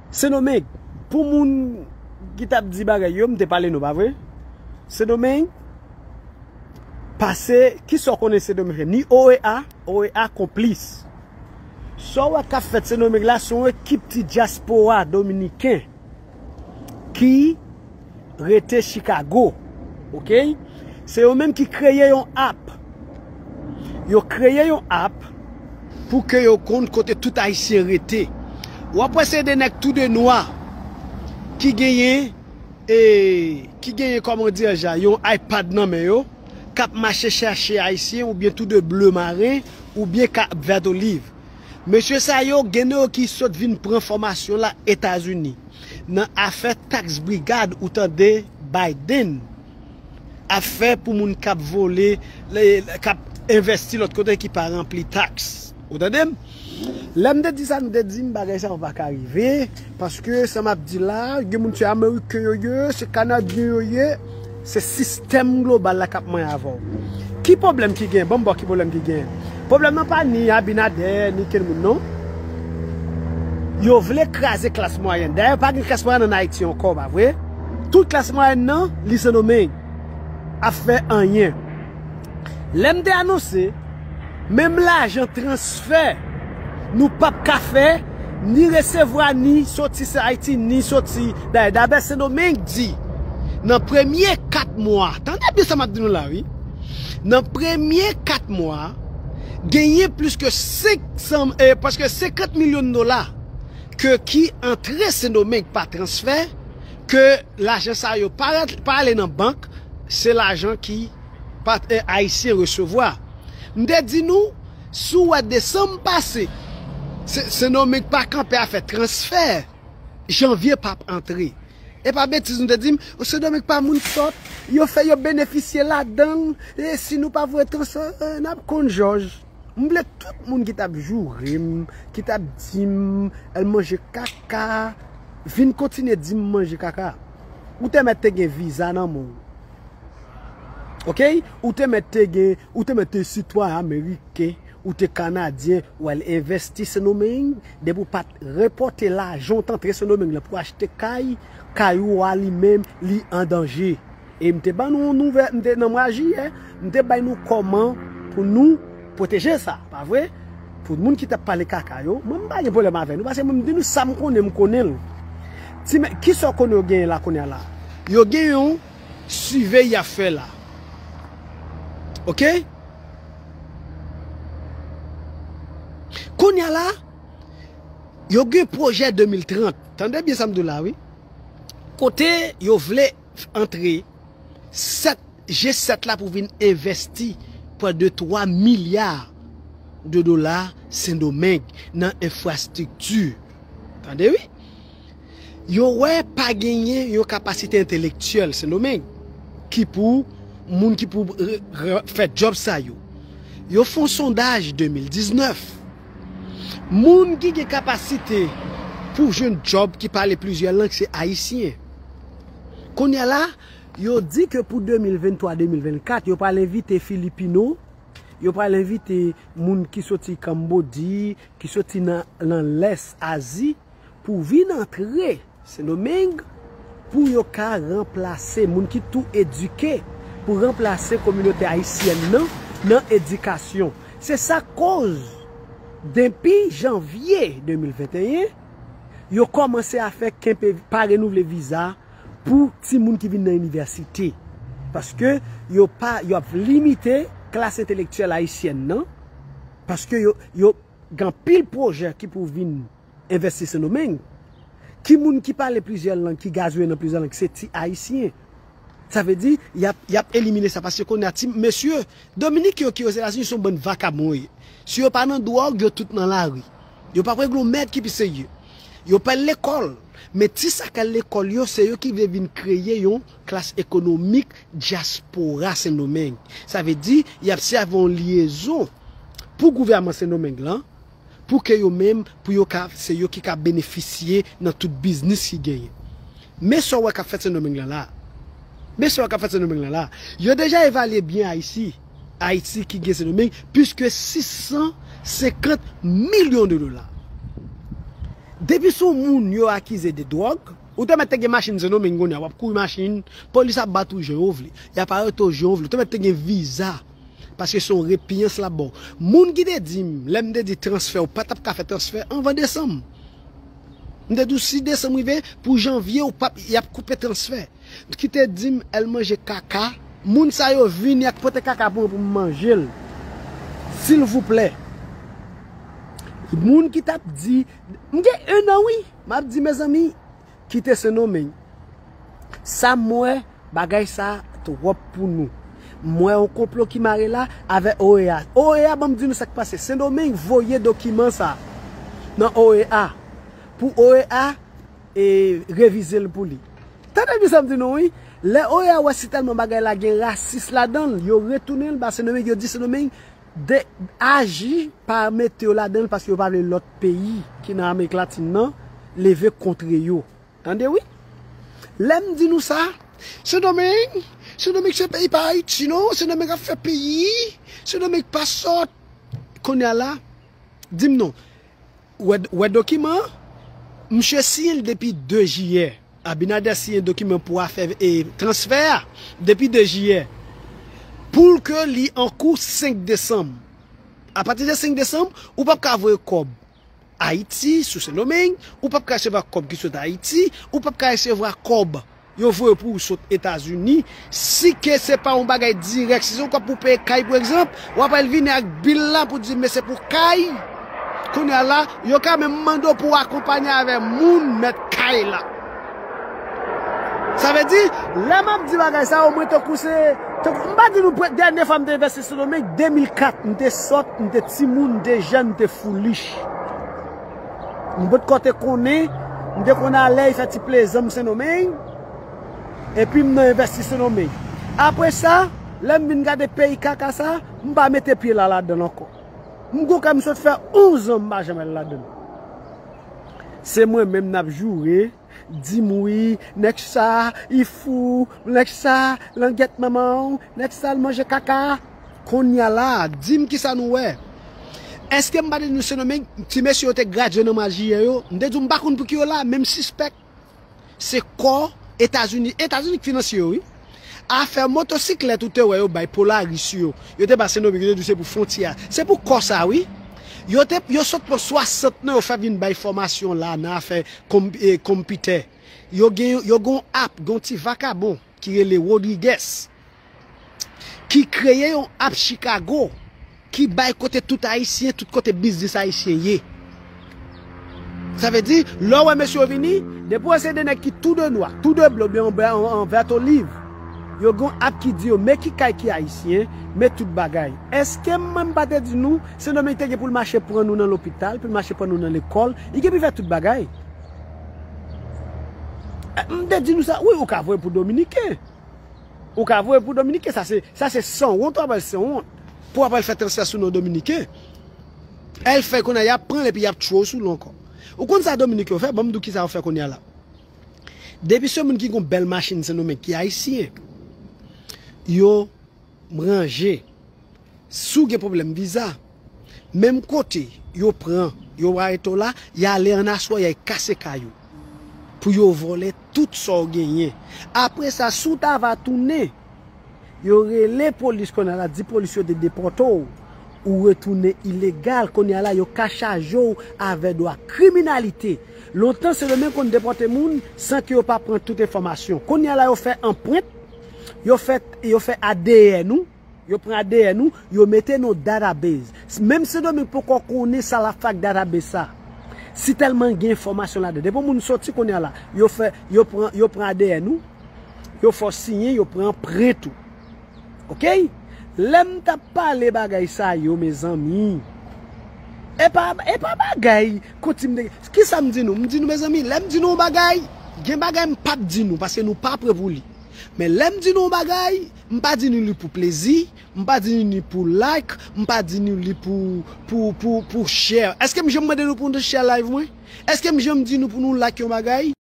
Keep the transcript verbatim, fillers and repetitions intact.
Sendomeng, pou moun ki t ap di bagay yo, m te pale nou, pa vre? Sendomeng pase, kisa w konnen Sendomeng fè? Ni O E A, O E A konplis. Sa w wè k ap fèt Sendomeng la, se yon ekip ti dyaspora dominiken ki rete Chicago, oke? Se yo menm ki kreye yon app. Yo kreye yon app pou ke yo konn kote tout Ayisyen rete. W ap wè se de nèg tou de nwa ki genyen, e, ki genyen, kòman dirè, yon iPad nan men yo, k ap mache chache Ayisyen, oubyen tou de ble maren, oubyen k ap vèt oliv. Mesye sa yo, gen nan yo ki sot vin pran fòmasyon la Etazini. Nan afè taks brigad, ou tande Biden ap fè pou moun k ap vole, le, k ap envèsti lòt kote ki pa ranpli taks. Ou tande m? Lè m te di sa, m te di m bagay sa yo pa ka rive, paske sa m ap di la, gen moun se Ameriken yo ye, se Kanadyen yo ye, se sistèm global la k ap manyen avè w. Ki pwoblèm ki gen? Ban m ba w ki pwoblèm ki gen. Pwoblèm nan pa ni Abinader, ni kenn moun non. Yo vle kraze klas mwayèn. Dayè, pa gen klas mwayèn ann Ayiti ankò, pa vre? Tout klas mwayèn nan, li Sendomeng ap fè anyen. Lè m te anonse, menm lajan transfè, nou p ap ka fè, ni resevwa, ni soti Ayiti, ni soti. Dayè, dapre Sendomeng di, nan premye kat mwa, tande byen sa m ap di nou la, wi. Nan premye kat mwa, genyen plis ke senk san, eh, prèske senkant milyon dola ke ki antre Sendomeng pa transfè, ke lajan sa yo pa, pa ale nan bank, se lajan ki pa, eh, Ayisyen resevwa. M te di nou, si w wè desanm pase, Se, Sendomeng pa kanpe afè transfè, janvye p ap antre. E pa betiz nou te di m, o Sendomeng pa moun sòt, yo fè yo benefisye ladan l, e si nou pa voye transfè, e, n ap konn jòj. M vle tout moun ki t ap joure m, ki t ap di m, al manje kaka, vin kontinye di m manje kaka. Ou te mèt te gen viza nan men w. Oke? Ou te mèt te gen, ou te mèt te sitwayen ameriken, ou te kanadyen, ou al envèsti Sendomeng, depi w pa t repòte lajan w t antre Sendomeng lan pou achte kay, kay ou a li menm, li an danje. E m te ban nou yon nouvèl, m te nan mwa jiyè, m te bay nou kòman pou nou pwoteje sa, pa vre? Pou moun ki t ap pale kaka yo, mwen m pa gen pwoblèm avè nou, paske mwen m di nou sa m konnen, m konnen l. Ti men, kisa w konnen yo genyen la kounye a la? Yo gen yon sivey y ap fè la. Oke? Kounye a la, yo gen pwojè de mil trant. Tande byen sa m di w la, wi. Kote yo vle antre sèt, G sèt la pou vin envèsti prè de twa milya de dola Sendomeng nan enfrastrikti. Tande wi. Yo wè pa genyen yon kapasite entelektyèl Sendomeng ki pou moun ki pou re, re, fè djòb sa yo. Yo fè yon sondaj de mil diznèf. Moun ki gen kapasite pou jwenn djòb ki pale plizyè lang, se Ayisyen. Kounye a la, yo di ke pou de mil venntwa, de mil vennkat, yo pral envite Filipino, yo pral envite moun ki soti Kanbodi, ki soti nan, nan lès Azi, pou vin antre Sendomeng, pou yo ka ranplase moun ki tou edike, pou ranplase kominote ayisyèn nan, nan edikasyon. Se sa k koz, depi janvye de mil venteyen, yo kòmanse a fè kenpe, pa renouvle viza pou timoun ki vin nan inivèsite. Paske yo pa, yo ap limite klas entelektyèl ayisyèn nan, paske yo, yo gen anpil pwojè ki pou vin envèsti Sendomeng. Ki moun ki pale plizyè lang, ki gazouye nan plizyè lang, se ti Ayisyen. Sa vle di, y ap, y ap elimine sa, paske kounye a ti mesye, Dominik yo ki Ozetazini se yon bann vakabon yo ye. Si yo pa nan dwòg, yo tout nan lari. Yo p ap regle yon mèd ki pi serye. Yo pa al lekòl. Men ti sa k al lekòl yo, se yo ki vle vin kreye yon klas ekonomik dyaspora Sendomeng. Sa vle di, y ap sèvi yon lyezon pou gouvèman Sendomeng lan, pou ke yo menm, pou yo ka, se yo ki ka benefisye nan tout biznis ki genyen. Men sa w wè k ap fèt Sendomeng lan la. Men sa w wè k ap fèt Sendomeng lan la. Yo deja evalye byen Ayiti. Ayiti ki gen Sendomeng, plis ke sis san senkant milyon de dola. Depi se yon moun yo akize de dwòg, ou te mèt te gen machin Sendomeng kounye a, w ap kouri machin, polis ap bat ou jan yo vle, y ap arete w jan yo vle, ou te mèt te gen viza. Paske se yon repiyans l ap ba w. Moun ki te di m, lè m te di transfè, ou pa t ap ka fè transfè anvan desanm. M te di w si desanm rive, pou janvye, ou p ap, y ap koupe transfè. Ki te di m al manje kaka, moun sa yo vini ak pote kaka pou mwen pou m manje l. Silvouplè. Moun ki t ap di, m gen en an wi, m ap di mezanmi, kite Sendomeng. Sa m wè, bagay sa twòp pou nou. M wè yon konplo ki mare la avèk O E A. O E A, ban m di nou sa k pase. Sendomeng voye dokiman sa nan O E A pou O E A e revize l pou li. Tande byen sa m di nou wi. Lè O E A wè si tèlman bagay la gen rasis ladan l, yo retounen l ba Sendomeng, yo di Sendomeng de aji pa mete yo ladan l paske yo pa vle lòt peyi ki nan Amerik Latin nan leve kontre yo. Tande wi. Lè m di nou sa, Sendomeng, Sendomeng se peyi pa Ayiti non, Sendomeng ap fè peyi, Sendomeng pa sòt. Kounye a la, di m non, wè, wè dokiman an, misye siyen l depi de jiyè. Abinader siyen dokiman pou afè e, transfè a depi de jiyè. Pou l ke li an kou senk desanm. Apati de senk desanm, ou p ap ka voye kòb Ayiti sou Sendomeng, ou p ap ka resevwa kòb ki sot Ayiti, ou p ap ka resevwa kòb yo voye pou ou sot Etazini, si ke se pa yon bagay dirèk, si se yon kòb pou peye kay, pou egzanp, w ap al vini ak bil la pou di, men se pou kay. Kounye a la, yo ka menm mande w pou w akonpanye avè moun mèt kay la. Sa vle di, lè m ap di bagay sa, omwen tankou se, tankou, m pa di nou, prè- dènye fwa m te envesti Sendomeng, de mil kat, m te sòt, m te timoun, m te jèn, m te foolish. M potko te konnen, m te konn ale fè ti plezan m Sendomeng, epi m nan envesti Sendomeng. Apre sa, lè m vin gade peyi kaka sa, m pa mete pye la ladan l ankò. M gon kay m sot fè onz an m pa janm al ladan l. Se mwen menm n ap joure, di m wi, nèg sa, li fou, nèg sa, langèt manman w, nèg sa, l manje kaka. Kounye a la, di m kisa nou wè. Èske m pa te di nou Sendomeng, ti mesye yo te gradye nan mwa jiyè yo, m te di w m pa konn pou ki yo la, men m sispèk se kò Etazini, Etazini k finanse yo, wi. Afè motosiklèt ou te wè yo bay Polaris yo, yo te ba Sendomeng, yo te di w se pou fwontyè a. Se pou kò sa, wi. Yo te, yo sot pran swasant nan yo fè vin bay fòmasyon la nan afè konm- e, konpitè. Yo gen, yo gen yon app, gen yon ti vakabon ki rele Rodriguez, ki kreye yon app Chicago, ki bay kote tout Ayisyen, tout kote biznis Ayisyen ye. Sa vle di, lè w wè mesye yo vini, depi w wè se de nèg ki tou de nwa, tou de ble, oubyen an, an, an vèt oliv, yo gen yon app ki di yo, men ki kay ki Ayisyen, men tout bagay. Èske mwen m pa te di nou, Sendomeng te gen pou l mache pran nou nan lopital, pou l mache pran nou nan lekòl, li gen pou l fè tout bagay? Eh, m te di nou sa, wi, ou ka voye pou Dominiken. Ou ka voye pou Dominiken, sa se, sa se sanwont, w ap al sanwont. Pou w ap al fè transfè sou non Dominiken. Èl fè kounye a, y ap pran l epi y ap tchwe w sou l ankò. Ou konn sa Dominiken yo fè? Ban m di w kisa yo fè kounye a la. Depi se moun ki gon bèl machin Sendomeng ki ayisyen, yo ranje. Si w gen pwoblèm viza, menm kote yo pran, yo arete w la, y ale an aswè, y al kase kay ou. Pou yo vòlè tout sa w genyen. Apre sa, si w ta va tounen, yo rele polis kounye a la, di polis yo te depòte w, ou retounen ilegal, kounye a la, yo ka chaje w avè dwa kriminalite. Lontan, Sendomeng konn depòte moun san ke yo pa pran tout enfòmasyon. Kounye a la, yo fè anprent, yo fè, yo fè A D N ou, yo pran A D N ou, yo mete nan database. Menm Sendomeng poko konnen sa l ap fè ak database sa. Si tèlman gen enfòmasyon ladan. Depi yon moun soti kounye a la, yo fè, yo pran, yo pran A D N ou, yo fè w siyen, yo pran anprent ou. Oke? Lè m t ap pale bagay sa yo, mezanmi, e pa, e pa bagay, koutim de, kisa m di nou? M di nou, mezanmi, lè m di nou yon bagay, gen bagay m p ap di nou, paske nou pa pre pou li. Men lè m di nou yon bagay, m pa di nou li pou plezi, m pa di nou li pou like, m pa di nou li pou, pou, pou, pou share. Èske m janm mande nou pou nou share live mwen? Èske m janm di nou pou nou like yon bagay?